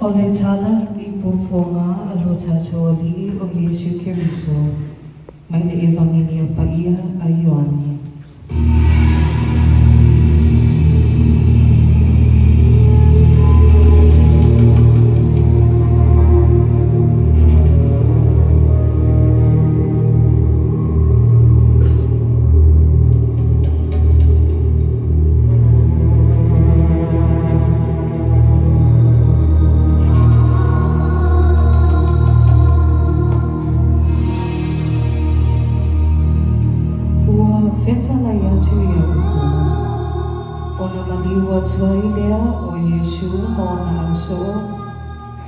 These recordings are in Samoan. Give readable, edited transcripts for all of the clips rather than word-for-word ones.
O le Tala i Puapuaga a lo tatou Alii o Iesu Keriso, mai le Evagelia Paia a Ioane. Ua fetalai atu ia upu, ona maliu atu ai lea o Iesu ma ona ausoo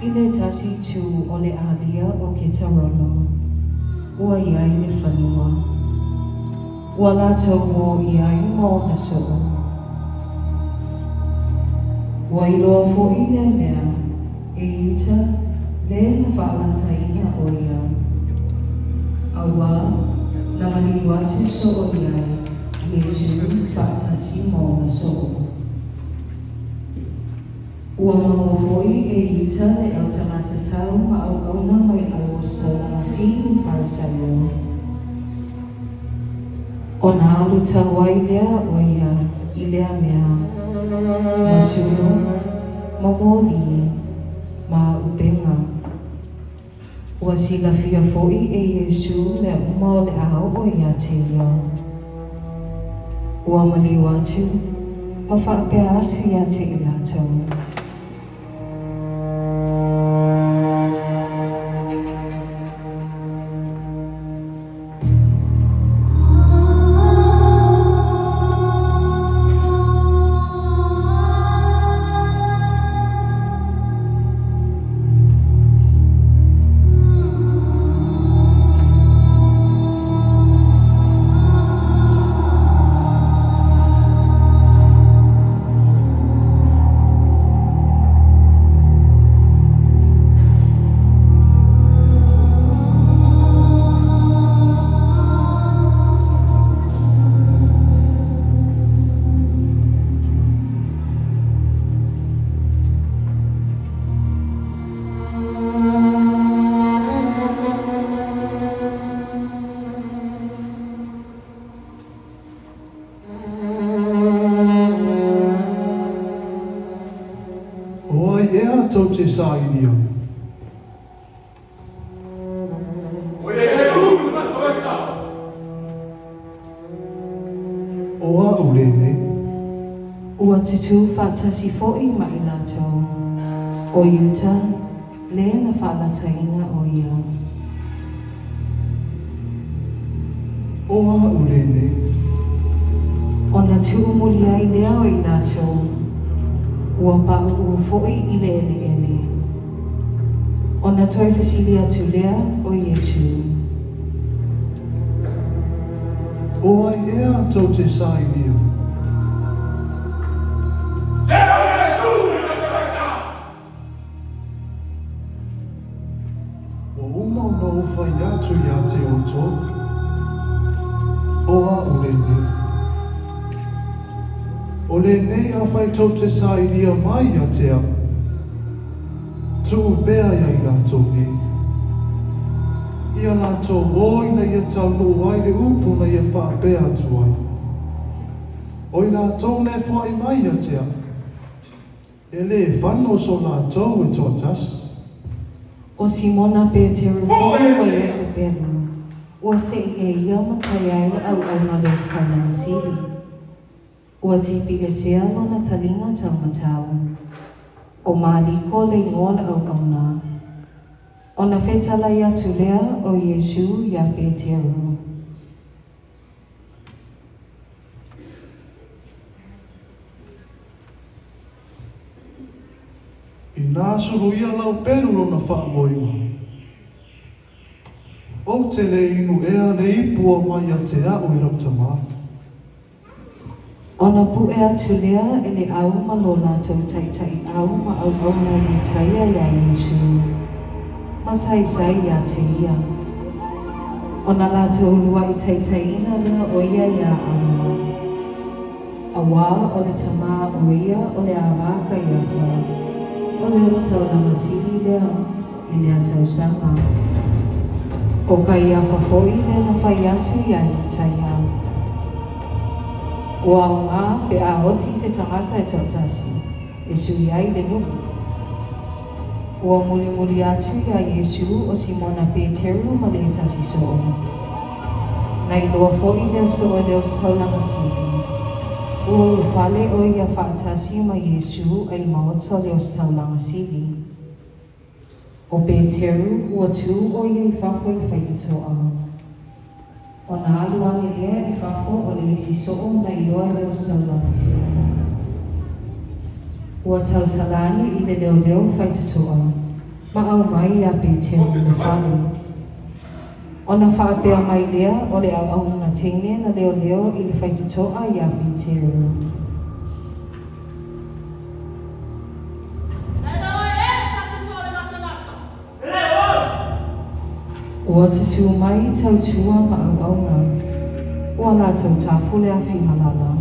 i le tasi itu o le alia o Ketarono, ua i ai le fanua. Ua latou o i ai ma ona soo. Ua iloa foi lea mea e Iuta le na faalataina o ia, auā na maliu atu soo i ai Iesu faatasi ma ona soo. Ua maua foi e Iuta le autagatatau ma auauna mai le au sili ma Farisaio, ona alu tau ai lea o ia i lea mea, ma sulu, ma moli, ma upega. Ua silafia foi e Iesu mea uma o le a oo ia te ia. Ua maliu atu, ma faapea atu ia te i latou. O ai ea tou te sailia? O Iesu o Nasareta. O a'u lenei. Ua tutū faatasi foi ma i latou, o Iuta, le na faalataina o ia. O a'u lenei. Ona tuumuli ai lea o i latou, ua pauu foi i le eleele. Ona toe fesili atu lea o Iesu. O ai ea tou te sailia? O Iesu o Nasareta. Ua uma ona ou fai atu ia te outou, o a'u lenei. O lenei afai tou te sailia mai ia te a'u, tuu pea ia i latou nei. Ia latou o ina ia taunuu ai le upu na ia faapea atu ai. O i latou na e foai mai ia te a'u, e lē fano so latou e toatasi. O Simona Peteru foi ua i ai le pelu, ua sei e ia ma tai ai le auauna le saunoaga sili. Ua tipiesea lona taliga taumatau. O Maliko le igoa o le auauna. Ona fetalai atu lea o Iesu iā Peteru. Inā suluia lau pelu lona faamoega. Ou te le inu ea le ipu o aumai ia te a'u e lou Tamā? Ona puʻe atu lea e le au ma lo latou taitaiau ma auauna Iutaia iā Iesu, ma saisai ia te ia. Ona latou uluaʻi taitaiina lea o ia iā Ana, auā o le tama o ia o le avā Kaiafa, O le ositaulaga sili lea i lea tausaga. O Kaiafa foi lea na fai atu iā Iutaia. Ua aoga pe a oti se tagata e toatasi e sui ai le nuu. Ua mulimuli atu iā Iesu o Simona Peteru ma le tasi soo. Na iloa foi lea soo e le ositaulaga sili, ua ulufale o ia faatasi ma Iesu i le maota o le ositaulaga sili. O Peteru ua tu o ia i fafo i le faitotoa. Ona alu ane lea i fafo o le isi soo na iloa e le ositaulaga sili. Ua tautala ane i le leoleo faitotoa ma aumai iā Peteru i le fale. Ona faapea mai lea o le auauna teine na leoleo i le faitotoa iā Peteru. Ua tutū mai tautua ma auauna, ua latou tafu le afi malala,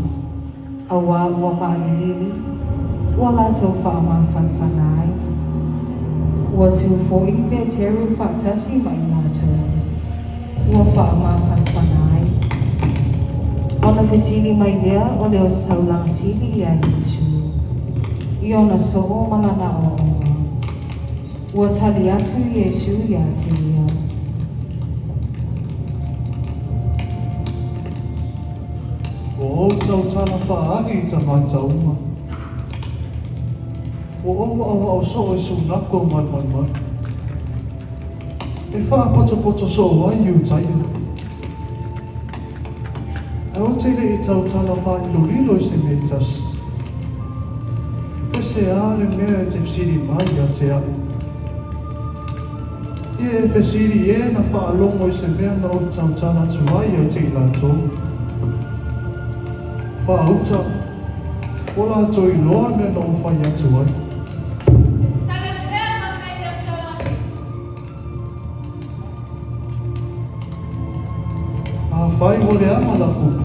auā ua maʻalilili, ua latou faamafanafana ai. Ua tu foi Peteru faatasi ma i latou, ua faamafanafana ai. Ona fesili mai lea o le ositaulaga sili iā Iesu, i ona soo ma lana aoaoga. Ua tali atu Iesu iā te ia. Ua ou tautala faaali i tagata uma. Ua ou aʻoaʻo soo i sunako ma le malumalu. E faapotopoto soo ai Iutaia. Ae ou te le i tautala faalilolilo i se mea e tasi. Pe se a le mea e te fesili mai ia te aʻu? Ia e fesili i e na faalogo i se mea na ou tautala atu ai ia te i latou. Faauta, ua latou iloa le mea na ou fai atu ai. Afai ua leaga lau upu,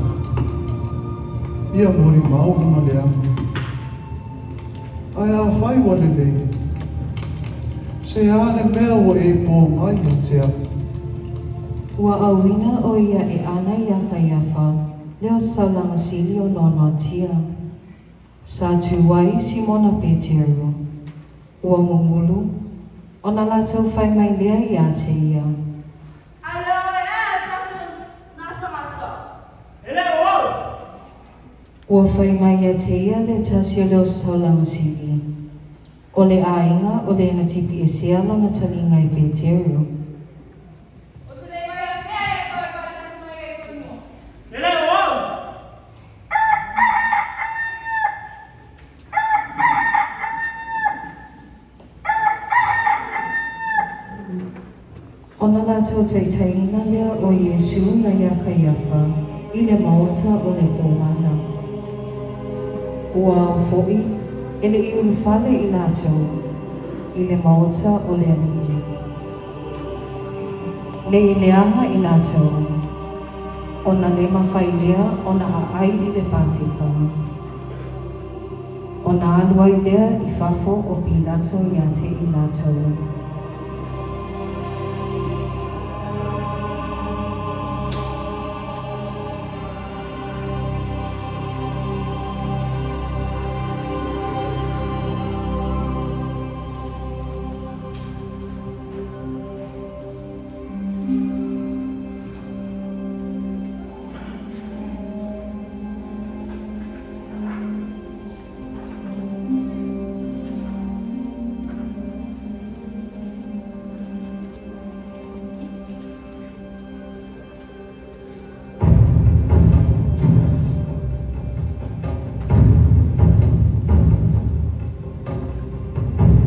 ia molimau lona leaga. Ae afai ua lelei, se a le mea ua e po mai ia te aʻu? Ua auina o ia e ana iā Kaiafa le ositaulaga sili o noanoatia. Sa tu ai Simona Peteru, ua mumulu, ona latou fai mai lea iā te ia. Ua fai mai ia te ia le tasi o le ositaulaga sili, o le aiga o le na tipiesea lona taliga e Peteru. Ona latou taitaiina lea o Iesu na iā Kaiafa i le maota o le Komana. Ua ao foi e le i ulufale i latou i le maota o le alii. Ne i leaga i latou, ona le mafai lea ona aai i le Paseka. Ona alu ai lea i fafo o Pilato iā te i latou.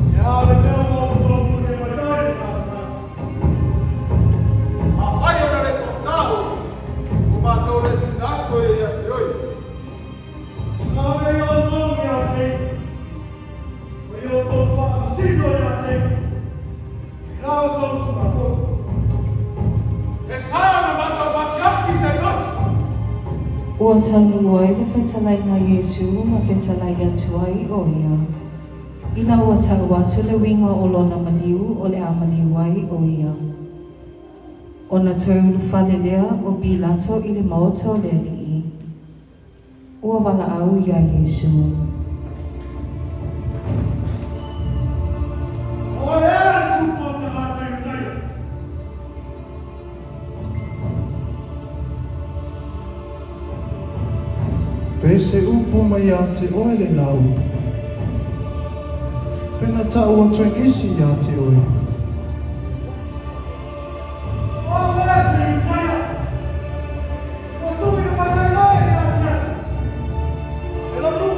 Se a le mea ua outou pune mai ai le natinati? Afai ona le toatau, ua matou le tuuina atu ai ia te oe. Ave ia outou ia te ia, ma ia outou faamasino ia te ia, i la outou Tulafono. E sa ona matou fasioti se tasi. Ua taunuu ai le fetalaiga a Iesu ma fetalai atu ai o ia. Ina ua tau atu le uiga o lona maliu o le a maliu ai ʻo ia. Ona toe ulufale lea o Pilato i le maota o le aliʻi. Ua valaau iā Iesū. O oe ea le Tupu o tagata Iutaia? Pe se upu mai iā te oe lenā upu. Pe na taʻu atu e nisi iā te oe. O au ea se Iutaia? Ua tuuina mai ai oe ia te au, e lou nuu,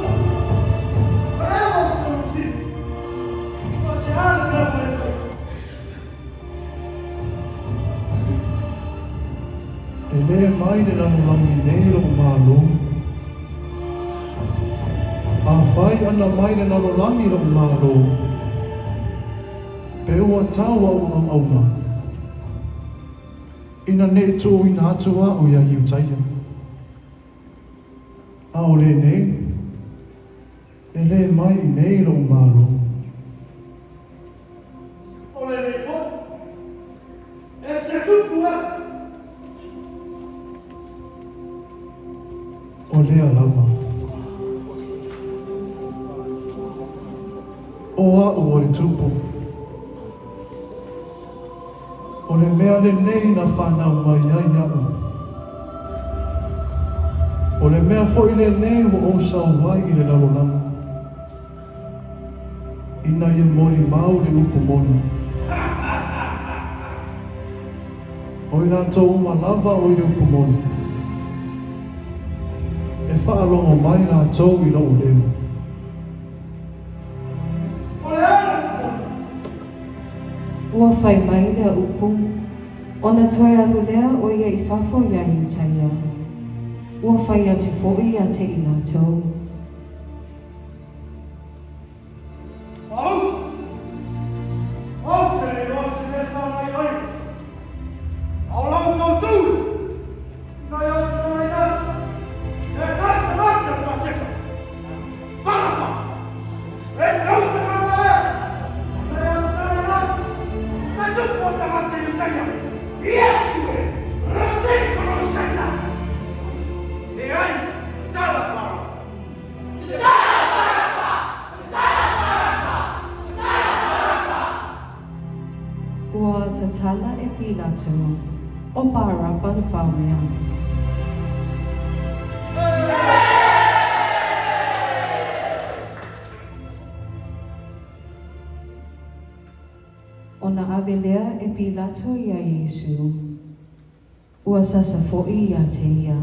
ma le au o si ou sili. O se a le mea ua e faia? E lē mai le lalolagi nei loʻu Malo. Afai ana mai le lalolagi loʻu Malo, pe ua tau aʻu auauna, ina neʻi tuuina atu aʻu iā Iutaia. A o lenei, e lē mai i nei loʻu Malo. O lenei foi, e te tupu e. O lea lava. O aʻu o le Tupu. O le mea lenei na fanau mai ai iaʻu. O le mea foi lenei ua ou sau ai i le lalolagi. Ina ia molimau le upu moni. O i latou uma lava o i le upu moni. E faalogo mai latou i loʻu leo. O le a le upu moni? Ua fai mai lea upu, ona toe alu lea ʻo ia i fafo iā Iutaia. Ua fai atu foi ia te i latou. Ou! Ou te le iloa se mea sa mai ai. A o la outou tuli, ina ia ou te laina atu, se tasi tagata o le Paseka. Barapa! E tau te tagata ea, ina ia ou te laina atu, le tupu o tagata Iutaia, Iesu e, Rosei Kolosaina! Leai, tala Barapa! Ua tatala e Pilato, ʻo Baraba le faumea. Ona ave lea e Pilato iā Iesū. Ua sasa foi iā te ia.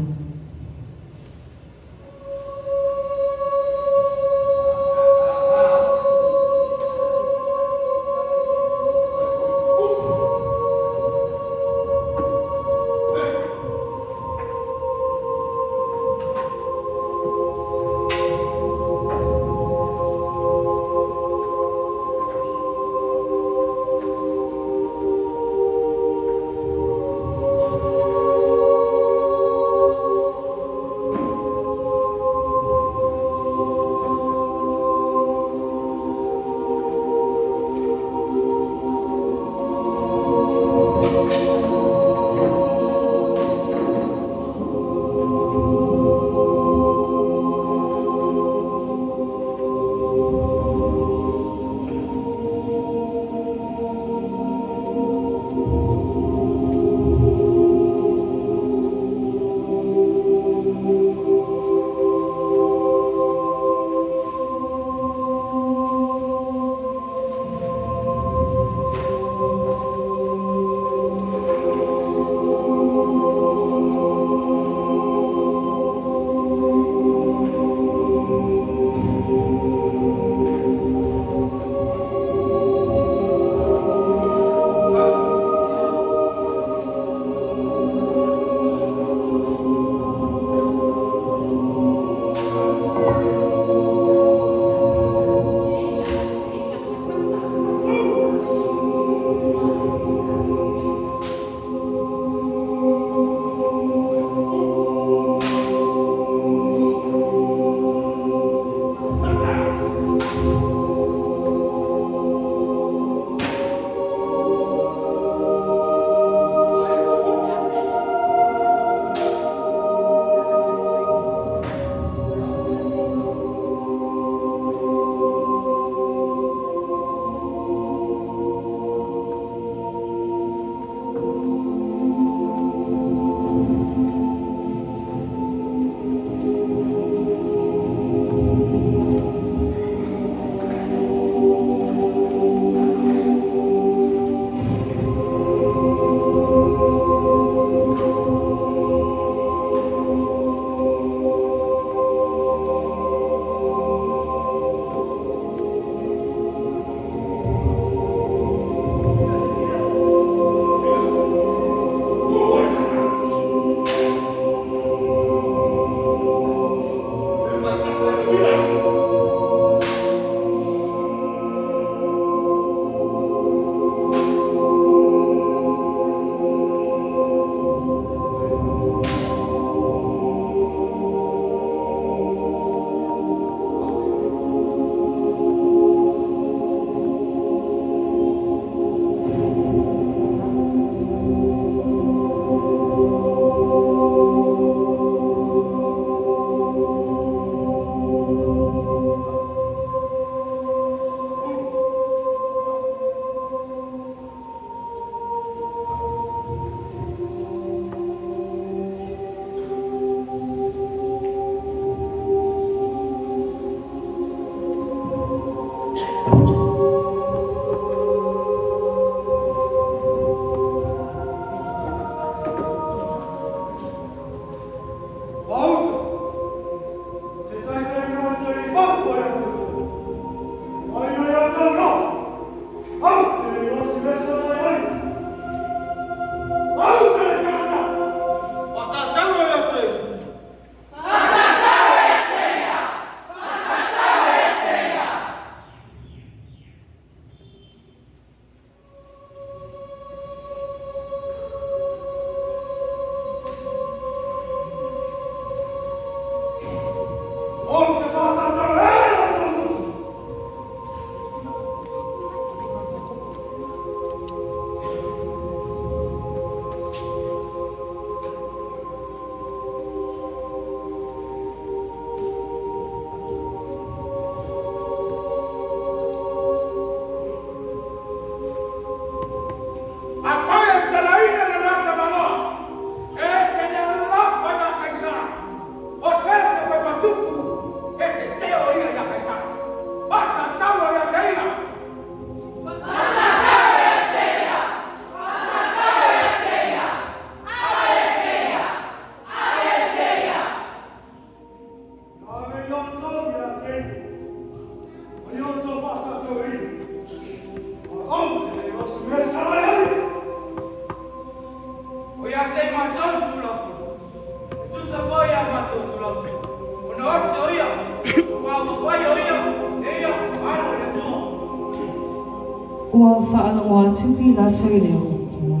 Ua faalogo atu Pilato i lea upu,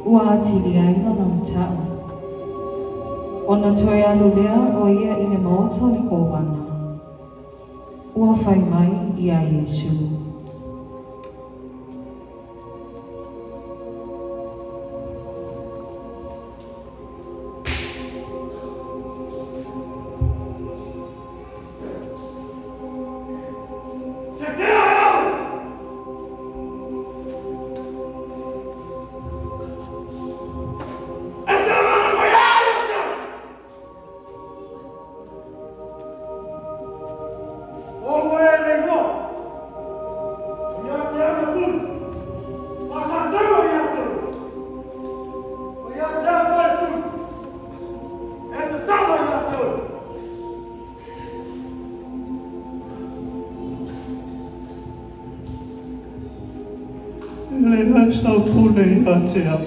ua atili ai lona mataʻu. Ona toe alu lea o ia i le maota o le kovana, ua fai mai iā Iesū. Setea e au! E te agaga mai ai ia te au! O oe le igoa, o ia te ana pulu, faasataua ia te oe, o ia te au le pulu, e tatala ia te oe. E leai sau pule ia te au.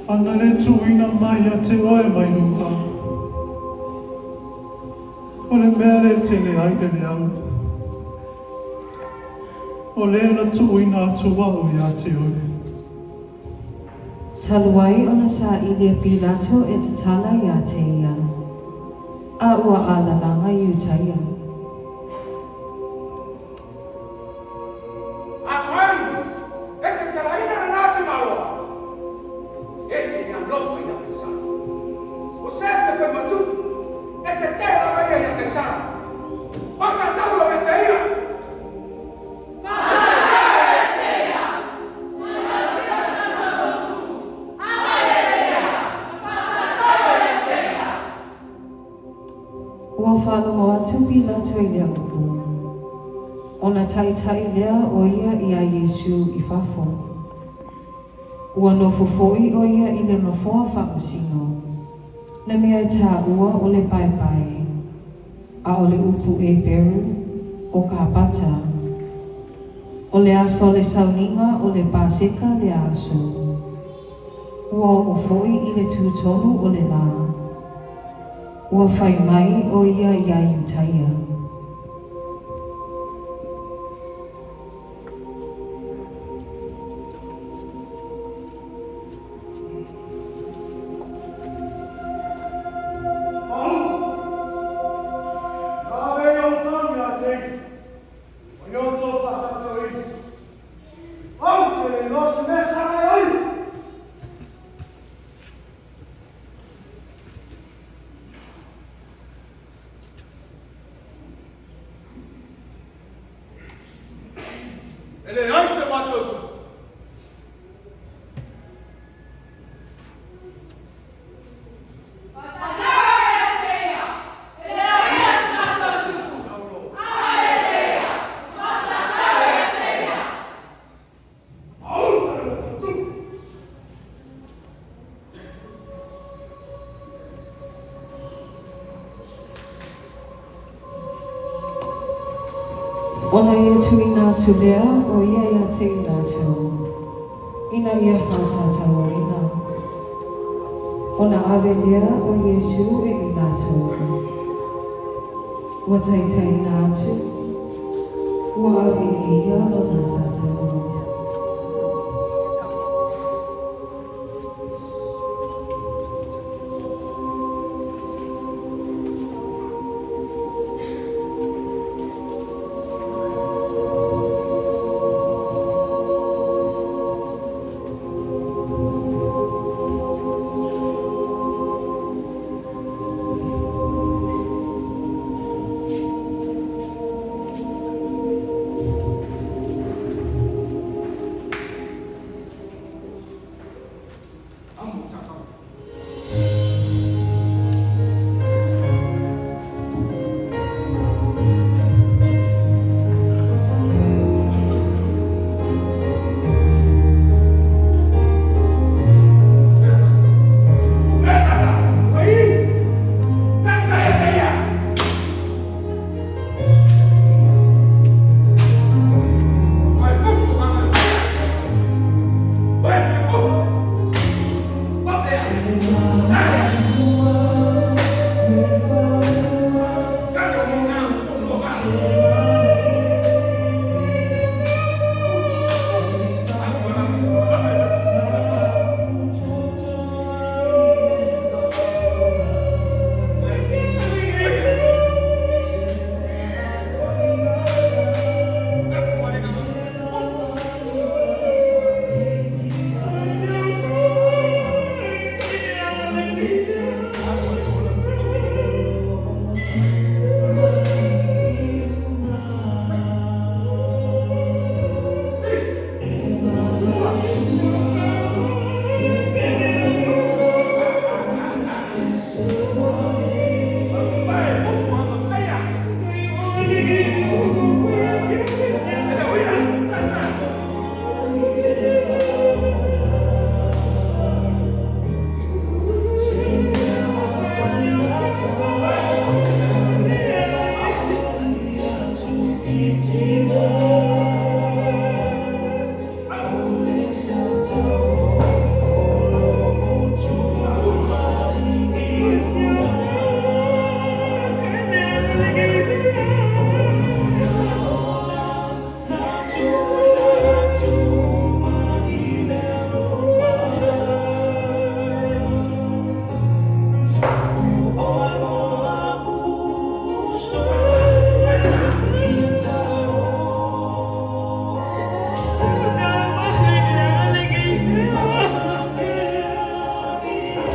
Ana le tuuina mai ia te oe mai luga. O le mea lea e tele ai le leaga. O lea na tuuina atu au ia te oe. Talu ai ona saili e Pilato e tatala iā te ia, a ua alalaga Iutaia. Afai e te talaina lena tamaloa, e te alofa iā Kaisara. O se te fai matupu, e te tele lava ia iā Kaisara. Faasatauro ia te ia! Ua faalogo atu Pilato i lea upu, ona taʻitaʻi lea o ia iā Iesū i fafo. Ua nofo foʻi ʻo ia i le nofoa faamasino, le mea e taua o le paepae, a o le upu Heberu, ʻo Kapata. ʻO le aso o le sauniga o le Paseka lea aso. Ua oo foʻi i le tūtonu o le lā. Ua fai mai ʻo ia iā Iutaia. Mahuta, na ave i outou ia te iwi, o i outou faasataoina. Ou te le iloa se mea e saga ai o ia. E leai se matou tupu. Mahuta i outou tupu. Ona ia tuuina atu lea o ia iā te i lātou, ina ia faasatauaina. Ona ave lea o Iesū e i lātou. Ua taitaiina atu, ua ave e ia lona sataua.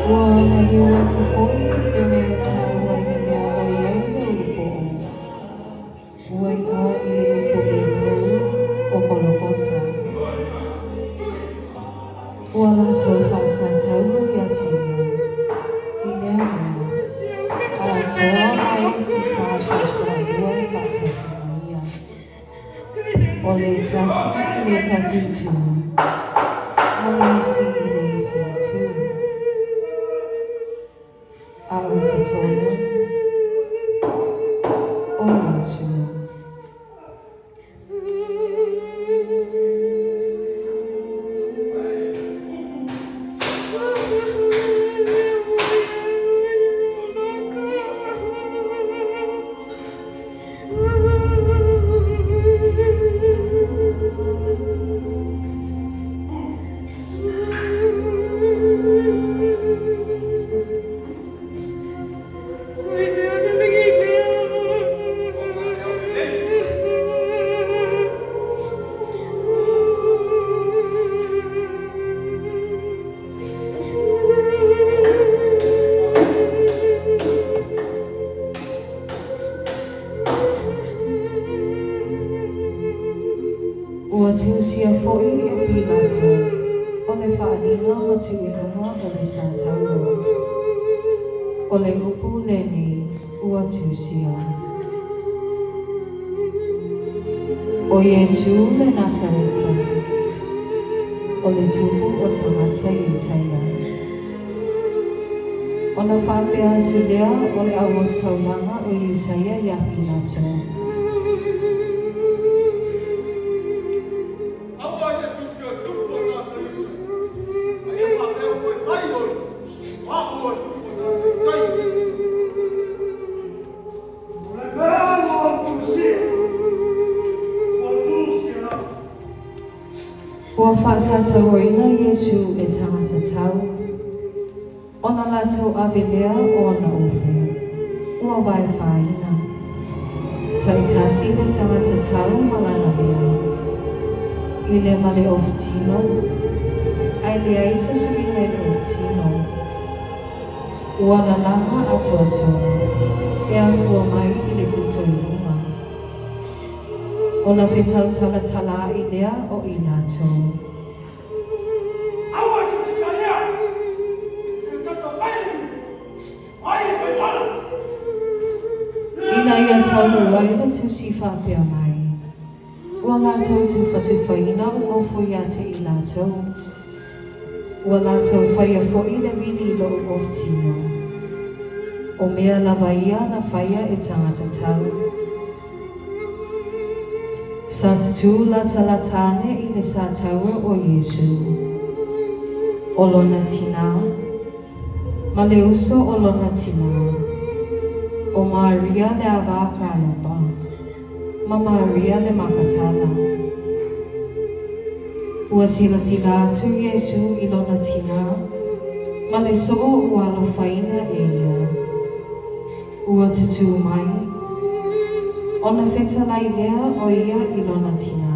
Ua maliu atu foi i le mea e taua ai le mea o i ai le ulupo'o, ua igoa i le upu Iepuru o Kolokota. Ua latou faasatauro ia te ia i lea mea, atoa ma isi tagata e toalua faatasi ma ia, o le tasi i le tasi itu, ma le isi i le isi itu. A o i totonu o Iesu. Ua tusia foi e Pilato o le faaaliga ma tuuiluga o le satauro. O le upu lenei ua tusia. O Iesu le Nasareta, o le Tupu o tagata Iutaia. Ona faapea atu lea o le auositaulaga o Iutaia ia Pilato. Aua se tusi o tupu o tagata Iutaia, a ia faapea fai mai oe, o a'u o le Tupu o tagata Iutaia. O le mea ua ou tusia, ua tusia lava. Ua faasatauroina Iesu e tagata tau, ona latou ave lea o ana ofu, ua vaevaeina, taitasi le tagata tau ma lana mea, i le ma le ofutino, ae leai se suiga i le ofutino. Ua lalaga atoatoa, e afua mai i le pito i luga. Ona fetautalatala'i lea o i latou. Aua e te taia, se tata mai, ai mai mana. Ina ia taunuu ai le tusi faapea mai, Ua latou tufatufaina ou ofu ia te i latou, ua latou faia foi le vili i lo'u ofutino. O mea lava ia na faia e tagata tau. Sa tutū latalata ane i le satauro o Iesu, o lona tinā, ma le uso o lona tinā, o Maria le ava a Kalopa, ma Maria le Makatala. Ua silasila atu Iesu i lona tinā, ma le so'o ua alofaina e ia. Ua tutū mai, ona fetalai lea o ia i lona tinā.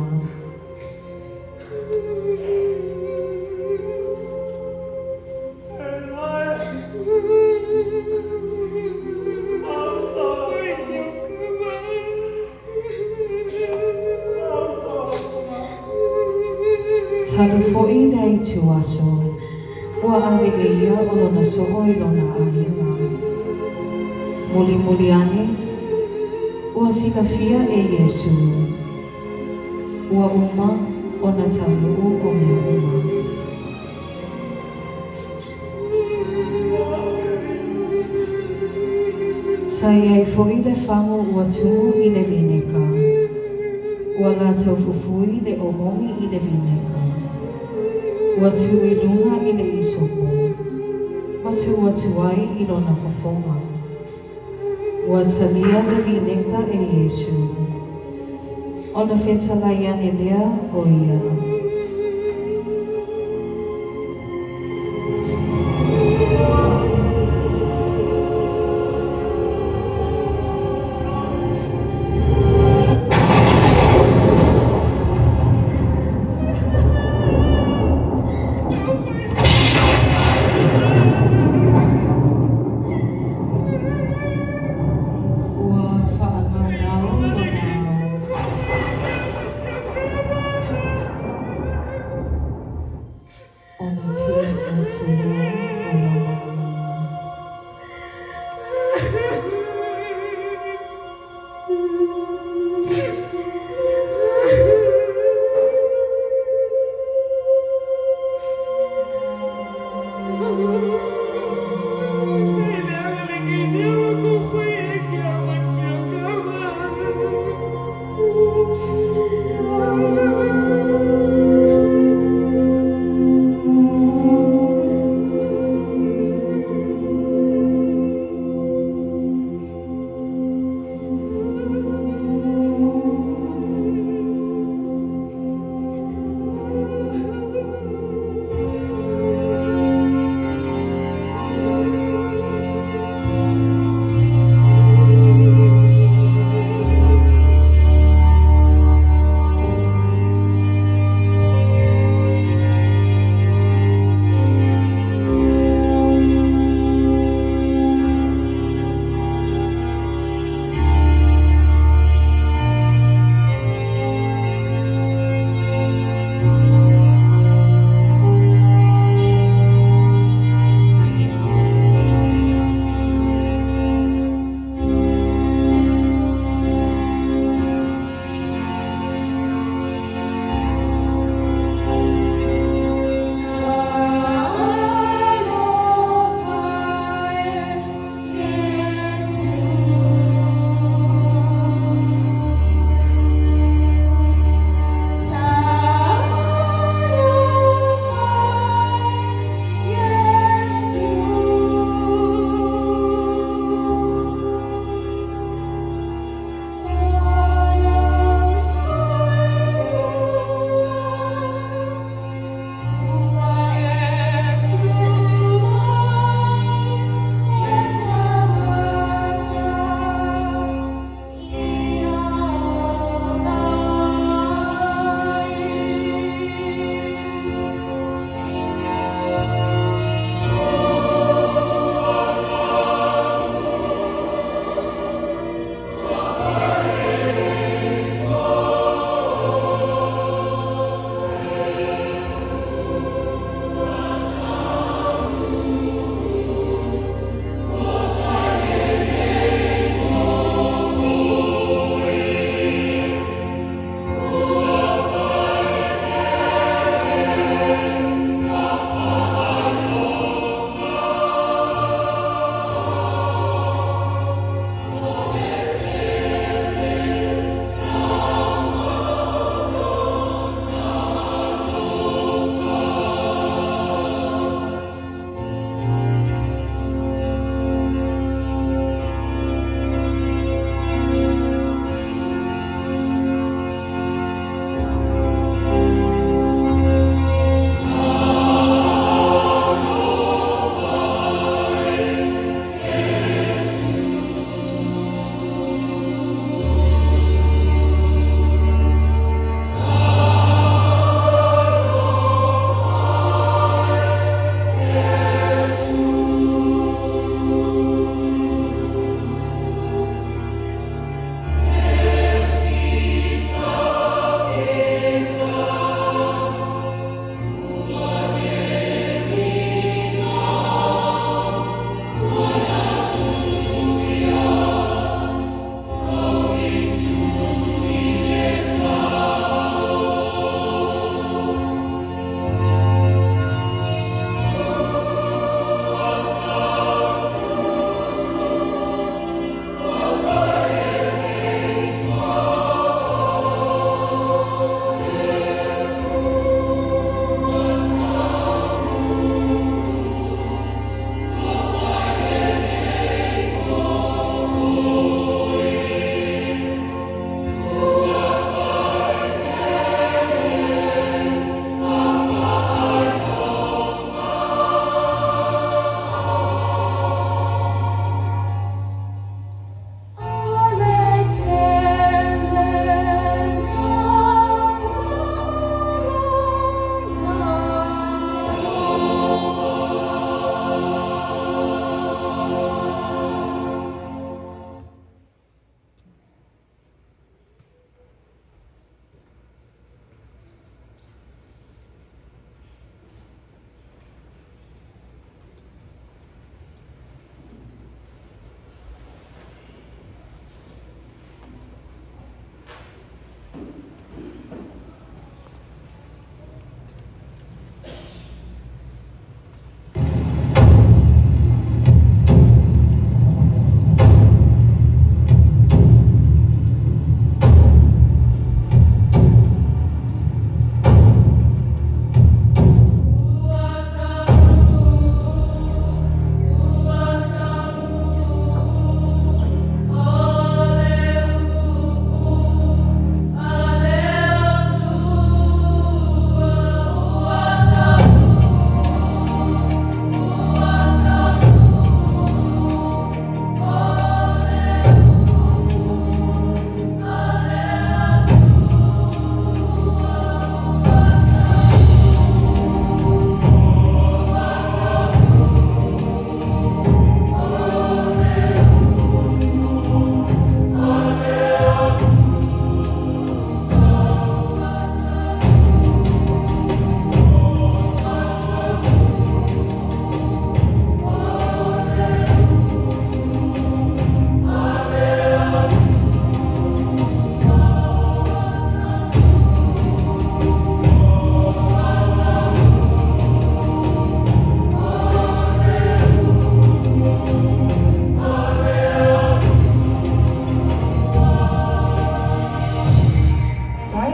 Talu foi lea ituaso, ua ave e ia o lona so'o i lona aiga. Mulimuli ane, ua Ua silafia e Iesu, ua uma ona taunuu o mea uma. Sa i ai foi le fago ua tumu i le vineka. Ua latou fufui le omomi i le vineka. Ua tuu i luga i le isopo, ma tuu atu ai i lona fofoga. Ua talia le vineka e Iesu, ona fetalai ane lea o ia. Ua faagaugau lona ao.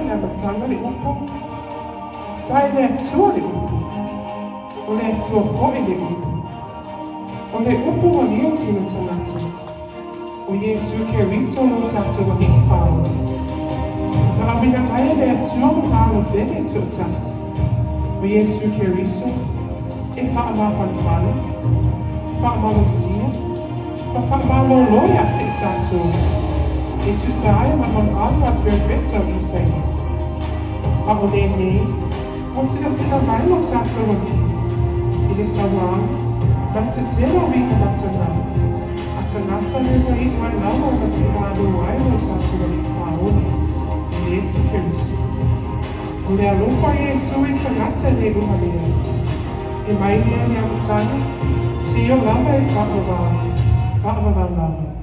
i le amataga le Upu. Sa i le Atua le Upu. O le Atua foi le Upu. O le Upu ua lio tino tagata. O Iesu Keriso lo tatou Alii Faaola. Na auina mai e le Atua Lona Alo pele e toatasi, o Iesu Keriso, e faamafanafana, faamalosia, ma faamalōlō ia te i tatou, e tusa ai ma manaʻoga a Perofeta o Isaia. A o lenei, ua silasila mai lo tatou Alii i le sauaga ma le tetele o uiga mataga a tagata le ua iu ai lava ona tuumalu ai lo tatou Alii Faaola, o Iesu Keriso. O le alofa o Iesu i tagata e le uma lea. E mai lea i le amataga, seia lava e faavavau, faavavau lava.